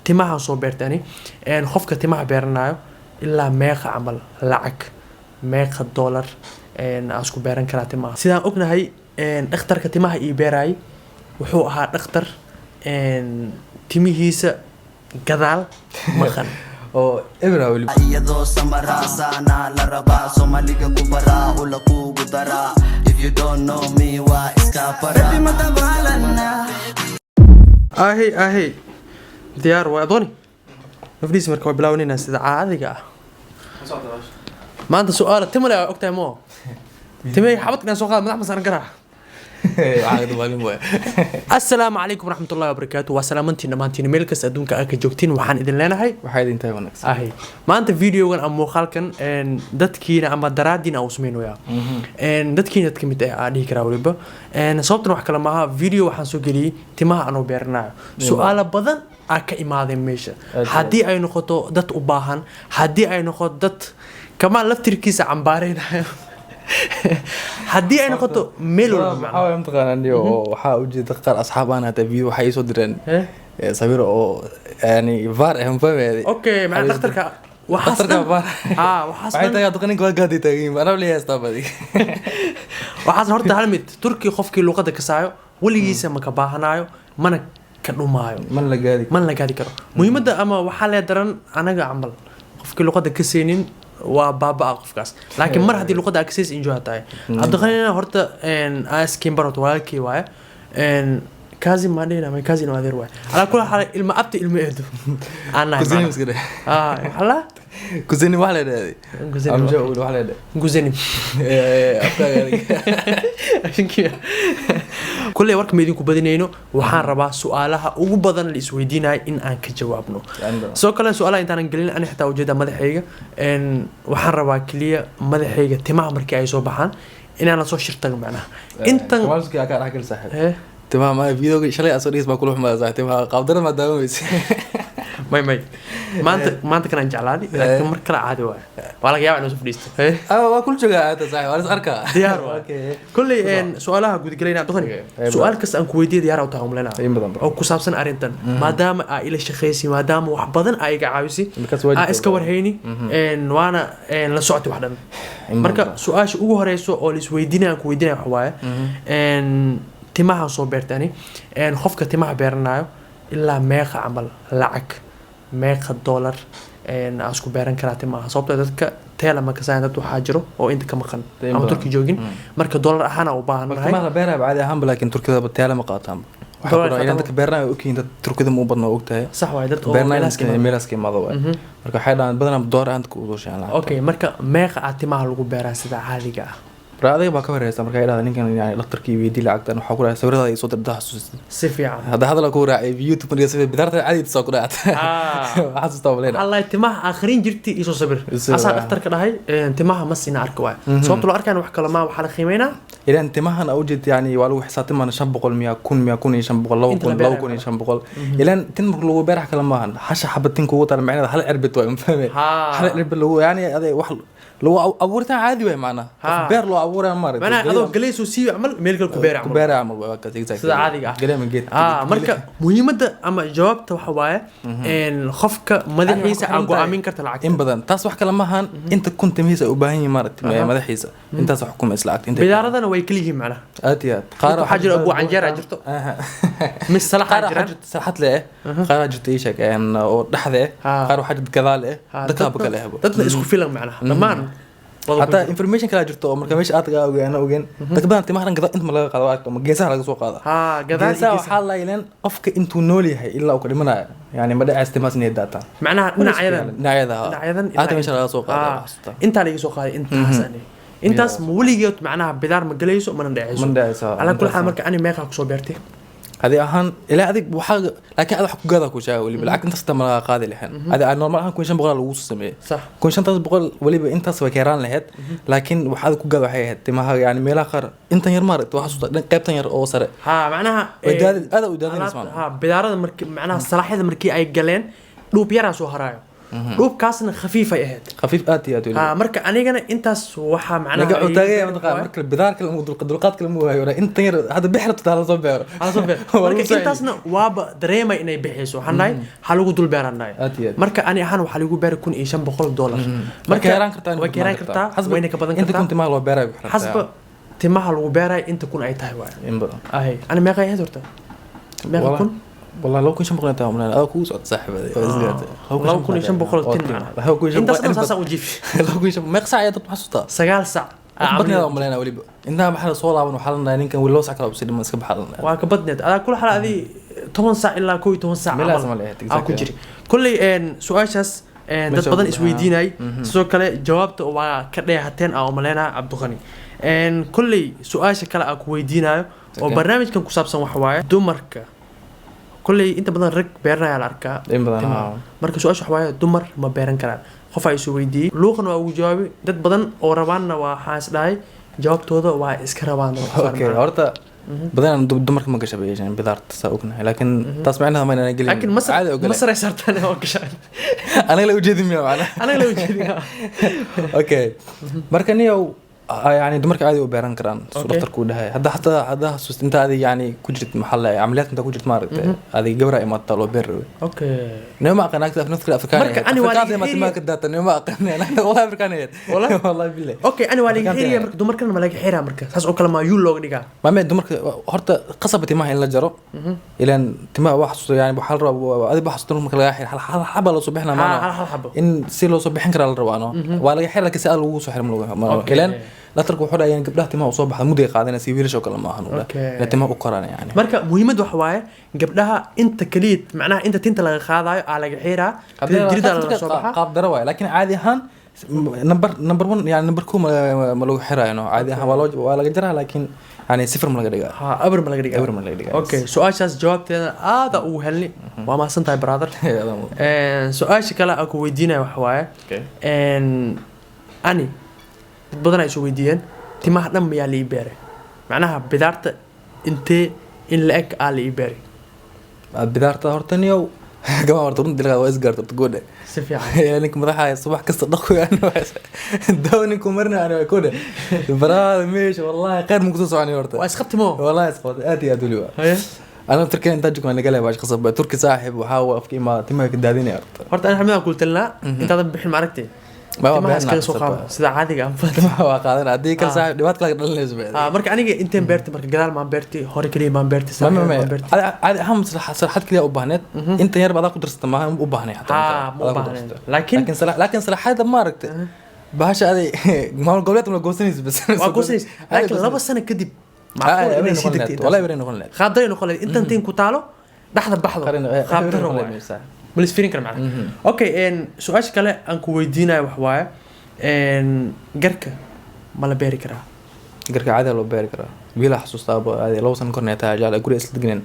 Timahan soo beertay ani. Qofka timaha beeranayo ilaa meeqa camal lacag, meeqa dollar aan isku beeran karaa timaha? Sidaan ognahay, dhakhtarka timaha ii beerayay wuxuu ahaa dhakhtar timihiisa gadaal maqan. Oo ebra weli. Iyadoo samaraasaana la rabaa, Soomaaliga ku baraa, ula kugu daraa. If you don't know me, waa iska baraa. Ahi ahi, diyaar waa adooni nafdiisa. Marka waa bilaabanayna sida caadiga ah. Maanta su-aala timale waa ogtahay moo timey xabadkan soo qaad, madax ma saaran karaa? Waxaa maalin waay. Asalaamu calaykum waraxmatullahi wabarakaatu. Waa salaamantiin dhammaantiin meel kasta adduunka aad ka joogtiin. Waxaan idin leenahay waxaa idin tahay wanaagsan. Ahi, maanta videogan ama muuqaalkan dadkiina ama daraadiina aan u sameynaya, dadkiina dad kamid ah aan dhihi karaa weliba. Sababtan wax kale maaha, video waxaan soo geliyey timaha anoo beeranayo, su-aalo badan aa ka imaadeen meesha. Aad. Haddii ay noqoto dad u baahan, haddii ay noqoto dad kamaan laftirkiisa cambaareynayo, haddii ay noqoto meel walba. Waxaa Macnaha waay mataqaanaa niyo oo waxaa ujeeda qaar asxaab aan hataa video waxay iisoo direen. Eh? Sawir oo yani vaar ah, mafahmeedi? Okay, macnaa dhakhtarka waxaas dhakhtarka dhan vaar. Haa, waxaas waxay dhan tahay duqa ninka waa gaadi taagan yihiin, anaa leeyahay badi. Waxaas horta hal mid, Turki qofkii luqadda kasaayo weligiisa ma ka baahanaayo, mana ka dhumaayo. Man la gaadi. Mana la gaadi karo. Muhiimadda ama waxaa lee daran anaga camal, qofkii luqadda kasaynin waa baaba-a qofkaas, laakiin mar haddii luqadda aa kasaysa, enjoy tahay. Cabdiqanina horta askin barot walaalkii waaye. Cousin maa dhihina ma cousin oo adeer waaye. Alaa kula xaal, ilma abti, ilma eedo aan nahay. Kuzenim. Macnaha. Iska dheh. Ah, maxaa la Kuzenim wax la dhahday. Kuzenim. Amja ul wax la dhahday. Kuzenim. Afkaaga adiga. Kulley warka ma idinku badinayno. Waxaan rabaa su-aalaha ugu badan la isweydiinayo in aan ka jawaabno. Sidoo kale su-aalaha intaanan gelin, ani xitaa ujeeda madaxayga, waxaan rabaa keliya madaxayga timaha markii ay soo baxaan inaanan soo shirtago, macnaha intan. Kamaalski kaa dhex gal, saaxiib. Eh? Timaha ma videoga shalay aad soo dhigis baa kula xumaada, saaxiib. Timaha qaabdara maa daawanaysa. May, may, maanta, maanta kanaan jeclaaday, laakiin mar kale caadi waaye, waa laga yaaba inuu soo fadhiisto. Eh? Ah, waa kula joogaa aata, saaxiib, waa is arkaa. Diyaar waay. Okay. Kolley su-aalaha gudagalayna, Cabdiqani. Okay. Su-aal kasta aan ku weydiiya diyaar u tahay, umleynaa, In badan, bro. oo ku saabsan arrintan, maadaama aa ila shaqaysay, maadaama wax badan aa iga caawisay, Markaas waajib. aa iska warhayni, waana la socotay wax dhan. In badan, Marka bro. su-aasha ugu horeyso oo la isweydiinaya aan ku weydiinaya waxa waaye, timahan soo beertay ani, qofka timaha beeranayo ilaa meeqa camal lacag, meeqa dollar aan isku beeran karaa timaha? Sababtoo dadka teela ma kasaayan, dad waxaa jiro oo inta ka maqan In ama badan. Turki joogin. Marka dollar ahaan aan u baahan Marka nahay. timaha la beeraya caadi ahaanba, laakiin Turkidaba teela ma qaataan. Waxaa Dollar ku dhaca inaan qaataan. dadka beeranayo ogyihiin, dad Turkida ma u badna, og tahay. Sax waaye, dad oo beeranayo meelahaas ka imaado. Meelahaas ka imaado waaye. Marka waxay dhahaan badanaa dollar ahaan dadka ugu sheegan lacagta. Okay, marka meeqa aad timaha lagu beeraa sida caadiga ah? Marka adiga baa ka horeysa. Marka ay dhahda ninkan yani dhakhtarkii weydii lacagtan, waxaa ku dhahay sawirada ay soo dirdaa, xasuustid? Si fiican. Hadda hadal ku raacay YouTube, marka sawir bidaarta caadi soo ku dhacay. Ah. Waxaa xasuustaa maleyna. Wallahi timaha akhrin jirti isoo sabir. Isoo asaa ah. Dhakhtarka dhahay timaha mas ina arka waay. Sababta loo arkaan wax kale maa, waxaa la qiimeynaa. Ilaan timahan aa ujeed yani waa lagu xisaabtamana, 500 miya, 1000 miya, 1500, laba Inta la kun, beerayo. 2500. Ilaan tin marka lagu beerax kale maahan, hasha xabad tin kugu taala macnaheeda hal cirbid waay, ma fahme? Haa. Hal cirbid lagu yani aday wax lagu abuuritaan caadi waay, macnaha Haa. qof beer loo abuuraya maaragtay. Macnaha adoo galey soo siiyo camal, meel kale ku beera ku camal. Beera camal waay, kaas exactly. Sida caadiga ah. Galey ama geed. Ah, marka muhiimadda ama jawaabta waxa waaye qofka madaxiisa aa go'aamin karta lacagta. In badan taas wax kale maahan, inta kun timihiisa ay u baahan yihiin maaragtay madaxiisa, intaas xukuma isla lacagta inta. Bidaaradana way kala yihiin macnaha. Aad iyo aad. Qaar waxaa jira abu canjeera jirto, mis salaxaa qaar waxaa jiraan. jirta salaxad leh, qaar waxaa jirta ii sheeg oo dhexda eh, qaar waxaa jirta gadaal eh, dadkaaba kale ehbo. Dadna isku filan macnaha dhammaan wada ku Hataa jiro. Information kala jirto oo marka meesha aad ogeyn, ana ogeyn, dadka badan timaha dhan gadaal inta ma laga qaado, waa aragto, ama geesaha laga soo qaada. Haa, gadaal iyo geesaha. geesaha. Waxaa la ileen qofka intuu nool yahay ilaa uu ka dhimanayo yani ma dhacays timahaas inay daataan. Macnaha dhinacyadan. Dhinacyada, haa. Dhinacyadan. Aata meesha laga soo qaado. Xasuusta. Intaa laga soo qaaday intaas, ani intaas ma weligeed macnaha bidaar ma galayso, mana dhacayso. Mana dhacayso, Calaa kulli xaal. Intaas. Marka ani meeqaa kusoo beertay? Adi ahaan ilaa adig waxaa, laakiin ad wax ku gaada ku sheega weliba lacag intaas ma laga qaadi lahayn. Adi aan normal ahaan 1500 lagu soo sameeyey. Sax. Kun shantaas boqol weliba intaas way keeraan lahayd, laakiin waxaad ku gaada waxay ahayd timaha yani meelaha qaar intan yar maaragta, waxaa xasuusta qaybtan yar oo sare. Haa, macnaha Way aad u daadinaysa. Haa, bidaarada marki macnaha salaaxyada markii ay galeen dhuub yaraa soo haraayo. Dhuubkaasna khafiifay ahayd. Khafiif aad iyo aad weliba. Ha, marka anigana intaas waxaa macnaha naga ay- cutaagaya mataqaa marka bidaar kale dulqaad kale ma waayo intan yar hadda bixra tutaa la soo beero. Hala soo beer. Waa Marka lagu soo intaasna waaba dareemay inay bixayso, waxaan dhahay ha lagu dul beeraan dhahay. Aad iyo aad. Marka ani ahaan waxaa lagu beeray $1,500. Way ka yaraan kartaa. Way ka yaraan kartaa, wayna ka badan inta kartaa. Kun timaha loo beerayo ku xiran. Xasba timaha lagu beerayo inta kun ay tahay waay. In badan. Ahay, ani meeqay ahayd horta? Meeqa kun? والله 2500 intaa umaleyn adaa kugu socota saaxiibada. 2500 tin macnaha. Intaas dhan saasaa u jiifi. 2500 meeq saac ayaa dad xasuustaa? 9 sac. Badneeda umaleynaa weliba intaa maxaa soo laaban, waxaa lanahay ninkan weli 2 sac kala usii dhiman iska baxaa lanahay. Waa ka badneed adaa kula xala adii 10 sac ilaa 11 sac Meelahaas camal ma leeyahay, aa ku exactly. jiri kolley. Su-aashaas dad Meesha badan ugu isweydiinay, sidoo kale jawaabta waa ka dheehateen aa umaleynaa Cabdiqani. Kolley su-aasha kale aan ku weydiinayo oo barnaamijkan ku saabsan waxa waaye dumarka. Kolley inta badan rag beeranaya la arkaa In badan. timaha. Haa. Marka su-aasha waxa waaye dumar ma beeran karaan? Qof aa isu weydiiyey, luuqan waa ugu jawaabay. Dad badan oo rabaanna waa waxaan is dhahay jawaabtooda waa iska rabaan dadka qaar Okay. macnaha. Horta badanaa dumarka ma gasha bayeshan bidaarta, saa ognahay, laakiin taas macnaheeda ma inaan gelin. Laakiin masar Caadi ogole. Masar ay saartaan oo gashaan. Aniga la ujeedin miya macnaha? Anaga la ujeedin. Okay, marka niyow yani dumarka caadi u beeran karaan suu dhaktarku u dhahay. Hadda xataa hadda xasuust inta adig yani ku jirt maxaa la camaliyaadka inta ku jirt maaragtay adig gabra imaata loo beer rabay. Niyo ma aqaan naagta nafka Afrikaan. Marka ani waa laga ma timaa ka daata, niyo ma aqaan naagta, wallahi Afrikaan ahayd. Wallahi? Wallahi billahi. Okay, ani waa laga Afrikaanta xiriya. ahayd. Marka dumarkana ma laga xiraa? Marka saas oo kale maa yuul looga dhigaa? Ma dumarka horta qasaba timaha in la jaro ilaan timaha wax xasuusto yani waxaa la rabaa adig wax xasuusto marka laga xiro hal hal xaba loo soo bixinaa maana. Hal hal xabo. In si loo soo bixin karaa la rabaa, no waa laga xiri laakiin si aad lagu soo xiro ma lagu ilaan dhakhtarku wuxuu dhahay in gabdhaha timaha usoo baxda mudday qaadanaysa si wiilasha oo kale ma ahan uu dhahay. Inay timaha u koraan yani. Marka muhiimad waxa waaye gabdhaha inta kaliya macnaha inta tinta laga qaadayo aa laga xiraa, jirida la soo baxaa. Qaab daro waaye, laakiin caadi ahaan number one yani number two ma lagu xiraayo, no, caadi ahaan waa loo waa laga jaraa, laakiin yani sifir ma laga dhigaa. Ha, abr ma laga dhigaa. Eber ma laga dhigaa. Okay, su-aashaas jawaabteeda aada ugu helni, waa mahadsan tahay brother. Su-aasha kale aan ku weydiinayo waxa waaye ani dad badan ay soo weydiiyeen timaha dhan miyaa la ii beeray, macnaha bidaarta intee in la eg aa la ii beeray? Bidaarta horta niyow gama horta runtii dilqa waa isgaarta horta goodhe. Si fiican. Ninka madaxa subax kasta dhaqo yani dawa ninku marna ani waa goodhe baraada meesha wallahi khayr ma kusoo soconay horta. Waa isqabtimo. Wallahi isqabtay aad iyo aad weliba. Haye. Ana Turkiya intaa joogno naga leeyahay qasab Turki saaxib waxaa uu afka imaada timaha ka daadinaya horta. Horta ani xamidaan kula talinaa intaadan bixin maaragtay Ma waa timaha beenaa iskaga soo qasab. qaado sida caadiga ah. Timaha waa qaadan haddii kale Ah. saaxib dhibaato kale ka dhalanayso. Marka aniga inteen beertay, marka gadaal maan beertay, hore keliya maan beertay, ma saaxiib ma maan beertay? Caadi ahaan salaxad kaliya u baahneed, intan yar adaa ku darsata maaha u baahnay xataa Haa, inta ma u adaa ku baahnayn. darsata. Laakiin laakiin salaxada maaragtay bahasha aday maamul goboleedka ma goosanaysa bas. Waa goosanaysa, laakiin 2 sano kadib macquul inay sii degtay intaas. Wallahi beray noqon lahayd. Qaabdaray noqon lahayd intan tin ku taalo dhexda baxdo. Qaabdaro waaye, ma la isfiirin kara macnaha. Okay, su-aasha kale aan ku weydiinayo wax waaye garka ma la beeri karaa? Garka caadi loo beeri karaa. Wiilaa xasuustaa caadi 2 sano kornay taa jaal guriga isla degneen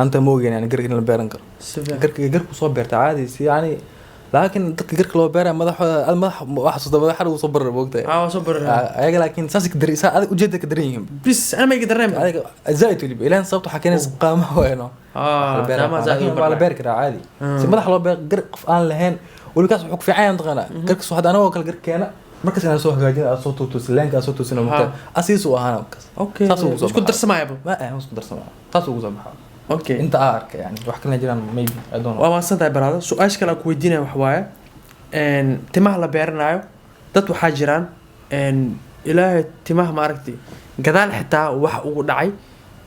anta ma ogeyn yani garka in la beeran karo. Si fiican. Garka garku soo beerta caadi si yani, laakiin dadka garka loo beeraya madaxooda madax wax xasuusta madaxa lagu soo barar moogtahay. Aa, waa soo barar. Ayaga laakiin saas ka dari saa adig ujeeda ka daran yihiin. Bis ana ma iga dareen. Adiga zaaid weliba ilaan sababta waxaa keenaysa qaamaha wayno. Qaamaha zaaid u waa la barnaa. beeri karaa caadi si madax loo beer gar qof aan lahayn weli kaas wuxuu ku fiican yahay mataqaanaa garkas hadda anagoo kale gar keena markas inaan soo hagaajin aad soo tuutusin leenka aad soo tuusin marka asiis uu ahaana markas. Okay. Saas ugu soo isku baxaa. darsamayaba. Ma ah isku darsamaa, saas ugu soo baxaa. Inta aa arkay yani wax kalena jiraan maybe, I don't know. Waa mahadsan tahay baraado. Su-aasha kale aan ku weydiinaya waxa waaye timaha la beeranayo dad waxaa jiraan ilaahay timaha maaragtay gadaal xitaa wax ugu dhacay,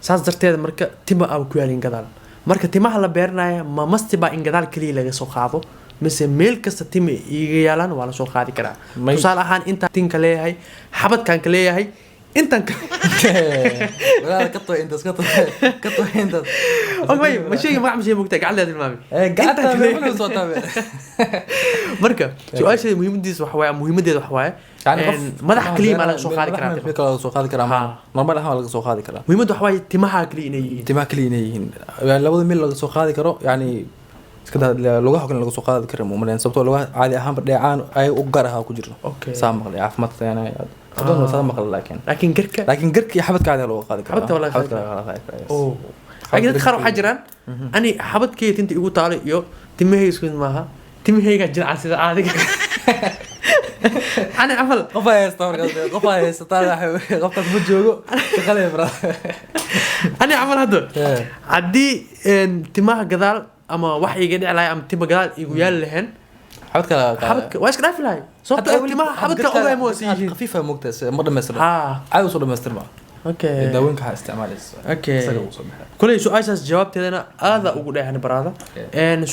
saas darteeda marka tima aan ku yaalin gadaal. Marka timaha la beeranaya ma masti baa in gadaal keliya laga soo qaado mise meel kasta tima iiga yaalaan waa lasoo qaadi karaa? Tusaale ahaan intaan tinka leeyahay, xabadkaan ka leeyahay, intaan ka Walaal ka too intaas ka too intaas. Okay, ma sheegi magac, ma sheegi mogtahay, gacantaa tilmaamay. Eh, gacanta Intaan ka leeyahay. ma soo taabe. Marka su-aasheeda muhiimadiisa waxa waaye muhiimadeeda waxa waaye Yani qof madax kaliya maa laga soo qaadi karaa madax timaha? kale laga soo qaadi karaa Ha. normal ahaan waa laga soo qaadi karaa. Muhiimadda waxa waaye timaha kaliya inay yihiin. Timaha kaliya inay yihiin yani labada meel laga soo qaadi karo yani iska daa lugaha kale laga soo qaadi karo ma umaleyn, sababtoo lugaha caadi ahaanba dheecaan ay u gaar ahaa ku jiro. Saa maqlay caafimaadka yani adoon saa maqlay laakiin laakiin garka laakiin garka iyo xabadka caadi looga qaadi karaa. Xabadka waa laga qaadi Xabadka laga qaadi karaa, yes. Oh. Laakiin dad qaar waxaa jiraan ani xabadkeyga tinta igu taalo iyo timahayga isku mid maaha. Timahayga jilcan sida caadiga. Ani camal Qof ay haysta markaas, qof ay haysataa, qofkaas ma joogo shaqalee, brother. Ani camal hadda haddii timaha gadaal ama wax iga dhici lahay ama tima gadaal igu yaali laheen, xabadka laga qaada. Xabadka waa iska dhaafi lahay, sababtoo ah timaha xabadka ogaay ma wasi yihiin. Khafiifa moogtaa, ma dhamaystirma. Ha. Caadi usoo dhamaystirma. Daawooyinka waxaa isticmaalaysa isaga uu soo baxay. Kuley su-aashaas jawaabteedana aada ugu dheehan, brother.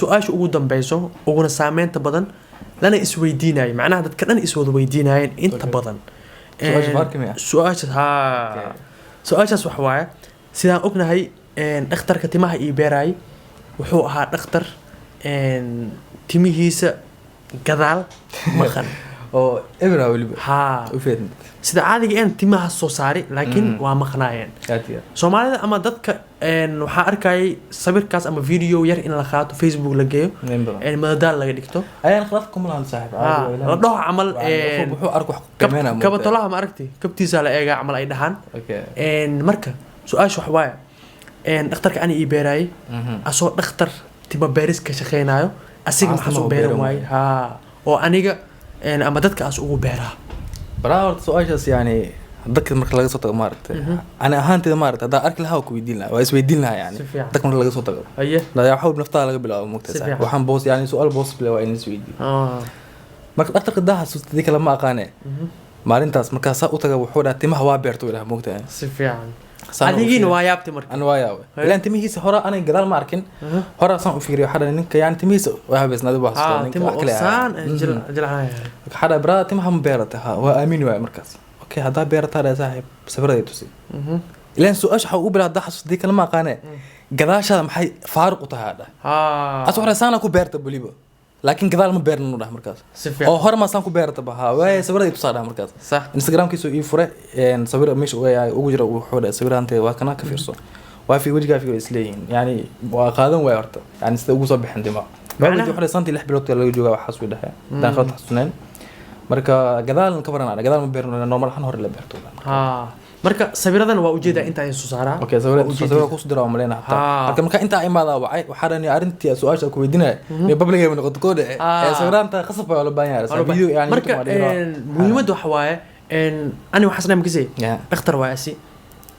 Su-aasha ugu dambeyso, uguna saameynta badan, lana isweydiinayo, macnaha dadka dhan iswada weydiinayeen inta badan. Su-aasha vaarka miya? Su-aashaas ha. Su-aashaas waxa waaye, sidaan ognahay, dhakhtarka timaha ii beeraayay wuxuu ahaa dhakhtar timihiisa gadaal maqan. Oo ebra weliba. Ha. U feedin. Sida caadiga een timaha soo saari, laakiin waa maqnaayeen. Aad iyo aad. Soomaalida ama dadka waxaa arkayay sawirkaas ama video yar in la qaato, Facebook la geeyo, In badan madadaal laga dhigto. Ayaan khilaaf kuma lahan, saaxiib. Ha, la dhaho camal wuxuu arko wax ku qiimeynaa moogtaa. Kabatolaha ma aragti, kabtiisa la eegaa camal ay dhahaan. Marka su-aasha wax waaye, dhakhtarka ani ii beeraayay, asoo dhakhtar tima beeris ka shaqeynayo, asiga Maxaas maxaas u timaha u beeran beeran waaye? Ha, oo aniga ama dadka as ugu beeraa. Baraa horta su-aashaas, yani dadka marka laga soo tago, maaragtay, ani ahaanteyda, maaragtay, haddaan arki lahaa waa ku weydiin lahaa, waa isweydiin lahaa yani. Si fiican. Dadka marka laga soo tago, waxa walba naftaada laga bilaabo, moogtaa, Si saaxiib. fiican. Waxaan boos, yani su-aal boos bila waa in la isweydiiyo. Marka dhakhtarka daa xasuusta, dii kale ma aqaane, maalintaas markaa saa u taga wuxuu dhaha timaha waa beerta, dhaha, moogtaa. Si fiican. Saan ugu Adigiina fiiriyo. waa yaabtay marka. Ani waa yaabay, ilaan timihiisa hore aniga gadaal ma arkin. Hore saan u fiiriyo, waxaa dhahay ninka, yani timihiisa waa habeysnaa, waa xasuustaa Ha, ninka tima wax oo kale ahaa. saan jilcanaya. Waxaa dhahay, "Brother, timaha ma beerata?" Ha, waa aamini waaya markaas. "Okay, haddaa beerataa," dhahay, "saaxiib, sawiraday tusi." Ilaan su-aasha waxaa ugu bilaa haddaa xasuusta, dii kale ma aqaane, gadaashaada maxay faaruq u tahay, dhahay. As waxaa saana ku beerta weliba, laakiin gadaal ma beernan, u dhahay markaas. Si fiican. Oo hore ma saan ku beerata ba? Ha, waaye sawirada i tusaa, dhahay markaas. Instagramkiisu ii fure, sawir meesha ugu jira, wuxuu dhahay, "Sawirante waa kana, ka fiirso." Waa fi wejigaa fi isleeyihiin, yani waa qaadan waay horta, yani sida ugu soo bixin timaa. Macnaha- Waxaa santii 6 bilood laga joogaa waxaas, uu dhahay, hadaan khalad xasuusnayn. Marka gadaal ka baran, gadaal ma beerno, normal ahaan hore la beerto. Ha, marka sawiradan waa ujeedaa inta ay soo saaraa. Okay, sawir Waa ujeedid. Sawir ku dira oo maleyna hataa. Marka intaa imaadaa wacay, waxaa dhani arrintii su-aasha ku weydiinaya ne public ay noqoto koodhe ee sawiraanta khasab baa loo baahan yahay. Waa loo video yani marka YouTube waa dhihi rabaa. Muhiimadda waxa waaye, ani waxaas dhahay makasay, dhakhtar waaye asi.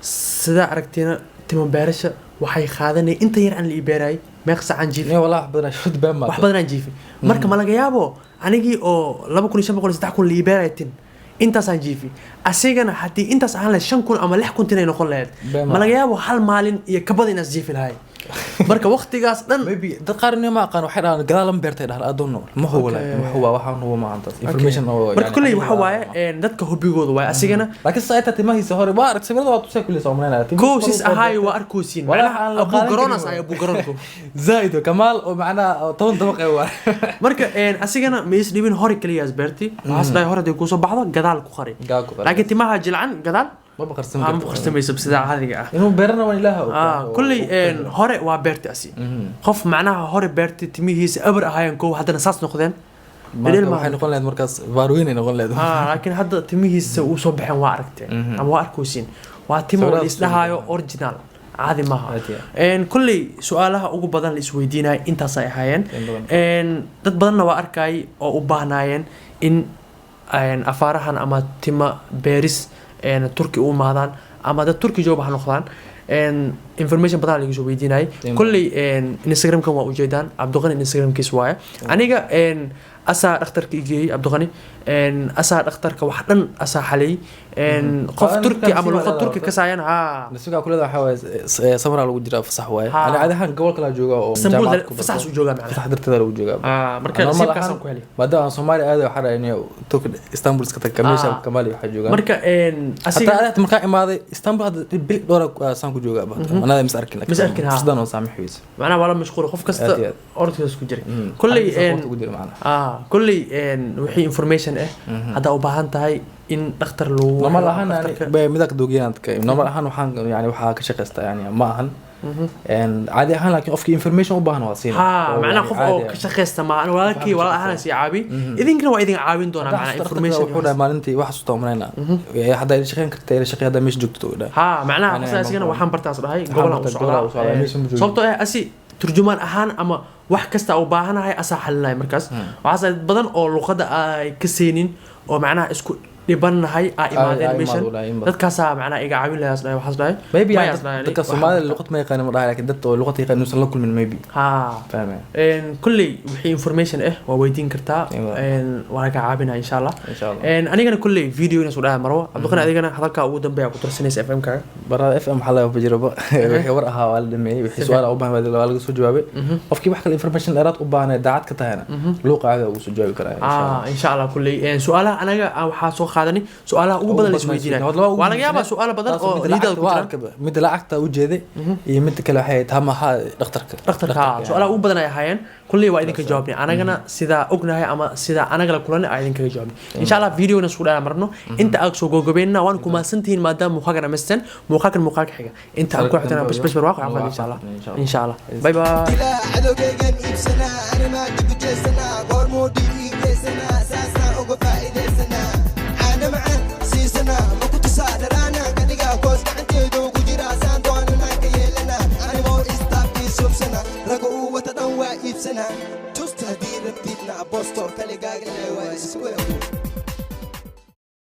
Sidaa aragtiina, timo beerasha waxay qaadanay inta yar aan la ii beeraayay, meeq saacaan jiifay? Ne wallahi wax badan shud been Wax ma badan aan jiifay. Marka ma laga yaabo anigii oo 2500, 3000 la ii beeraya tin intaasaan jiifay, asigana haddii intaas ahaan lahayd 5000 ama 6000 tin ay noqon lahayd, Been ma laga yaabo hal maalin iyo ka badan inaas jiifi lahay? Marka waqtigaas dhan Maybe dad qaar inay ma aqaan waxay dhahaan gadaal lama beertay dhahaan. I don't know, ma hubo, laakiin ma hubo, waxaan hubo ma antaas information oo Marka yani kulley aniga waxa waaye dadka hobigooda waaye asigana. Laakiin sa ay timahiisa hore waa arag, sawirada waa tusay kulli, soo malaynaya. Kow sis ahaay waa arkoosiin. Walaahi macnaha aan la abuu qaadan garoonas karin. Ay abuu garoonku Zaaid oo kamaal oo macnaha oo 10 dabaq ee waa. Marka asigana ma is dhibin, hore kaliyaas beerti. Waxaas dhahay hore hadday kuusoo baxdo gadaal ku qari. Gadaal ku qari. Laakiin timaha jilcan gadaal ma baqarsan. Ma qarsamayso sida caadiga ah. Inuu beerana waan ilaaha og. Kulley hore waa beerti asi. Qof macnaha hore beerti, timihiisa abar ahaayeen kow, haddana saas noqdeen. Marka Dhedhel waxay noqon lahayd markaas vaarweyn ay noqon lahayd. Laakiin hadda timihiisa uu soo baxeen waa aragteen ama waa arkaysiin, waa timo Sawirada la isdhahaayo original caadi maaha. Aad iyo Kulley su-aalaha ugu badan la isweydiinaya intaasay ahaayeen. In badan. Dad badanna waa arkay oo u baahnaayeen in afaarahan ama tima beeris Turki u imaadaan ama dad Turki jooga ha noqdaan. Information badan laga soo weydiinayay. In Kulley Instagramkan waa ujeedaan, Cabdiqani Instagramkiis waaye. Aniga asaa dhakhtarka i geeyey, Cabdiqani asaa dhakhtarka wax dhan asaa xaliyey. Qof Waa Turki ninkan ama si luqad waa Turki leedahay. Kasaayan ha. Nasiibka kulada waxaa waaye samaraa lagu jiraa, fasax waaye. Ani caadi ahaan gobol kala jooga oo Istanbul jaamacad ku fasaxaas barto. u joogaa macnaha. Fasax darteeda lagu joogaa. Marka Normal nasiibkaasaan ahaan, ku helay. Maadaama aan Soomaali aaday, waxaa dhahay inay Turki Istanbul iska tag meesha Kamaali waxaa joogaan. Marka asiga Hataa adaad markaa imaaday Istanbul hadda bil dhowr ah saan ku joogaa, anada mis arkin. Mis arkin, ha. Fursadan oo saamix weyse. Macnaha waa la mashquul qof kasta Aad iyo aad. orodkaas ku jiray. Kulley Kulley ugu jira macnaha. Kulley wixii information ah haddaa u baahan tahay in dhakhtar lagu Normal ahaan dhakhtarka- yani midaa ka doogiyaan dadka. Normal ahaan waxaan yani waxaa ka shaqaystaa, yani ma ahan Caadi ahaan, laakiin qofkii information u baahan waa siina. Ha, Oo macnaha yani qof oo caadi ka ah. shaqaysta ma ana walaalkii, walaal ahaan sii caabi, idinkana waa idin caawin doonaa. Hadda macnaha xasuusta information wuxuu dhahay maalintii wax xasuusta umalayna, haddaa ila shaqeyn karta, ila shaqey haddaa meesha joogto, uu dhahay. Ha, macnaha Macnaha qofka asigana waxaan bartaas dhahay waxaan gobolaan u bartaa gobolaan u socdaa. socdaa, meesha ma joogin. Sababtoo ah asi turjumaan ahaan ama wax kasta u baahanahay asaa xalinaya. Markaas waxaas badan oo luqadda ay ka seenin oo macnaha isku dhibannahay aa imaadeen aa meeshan. Imaado, dhahay, in badan. Dadkaasaa macnaha iga caawin lahaas dhahay, waxaas dhahay Maybe mayaas yani dhahay, dadka waxaan Soomaalida bartaa. Luqad ma yaqaanin ma dhahay, laakiin dad oo luqad yaqaan inuusan la kulmin maybe. Ha. Fahmaya. Kulley wixii information ah waa weydiin kartaa. Iwa. Waa laga caawinaya, insha Allah. Insha Allah. Anigana kulley video inaan soo dhahay marwo. Cabdiqani, adigana hadalkaa ugu dambeeya ku tarsanaysa FM kaaga. Barada FM waxaa laga jiraba wixii war ahaa waa la dhameeyey, wixii su'aal u baahan waa laga soo jawaabay. Qofkii wax kale information dheeraad u baahan ee daacad ka tahayna, luuqa caadi ugu soo jawaabi karaa, insha Allah. Ah, insha Allah. Kulley su'aalaha anaga waxaa soo qaadanay su'aalaha ugu badan la isweydiinaya. Waa laga yaabaa su'aalo badan oo nidaada ku jiraan. Midda lacagta u jeeday iyo midda kale waxay tahay maxaa dhakhtarka. Dhakhtarka, su'aalaha ugu badan ay ahaayeen. Kulley waa idinka jawaabnay anagana, sidaa ognahay ama sidaa anaga la kulanay aa idinkaga jawaabnay, insha Allah. Videona isku dhaa marno inta aad soo gogobeenna, waan ku mahadsantihiin maadaama muuqaalkan dhamaysteen. Muuqaalkan muuqaalka xiga inta aan ku xigtana, bas bas barwaaqo caafimaad, insha Allah. Insha Allah, bye bye. Ilaa cadowgaygan iibsanaa, arrimaa dib u jeesanaa, goormuu dhiig ii geysanaa, saasaan uga faa'iidaysanaa, caana macaan siisanaa, ma ku tusaa dharaana kadhigaa koos gacanteydu ku jiraa, saan doonanaa ka yeelanaa, anigoo istaafkii suubsana, raga uu wata dhan waa iibsanaa, tusta haddii rabtidna abosto kaligaaga le waa isku.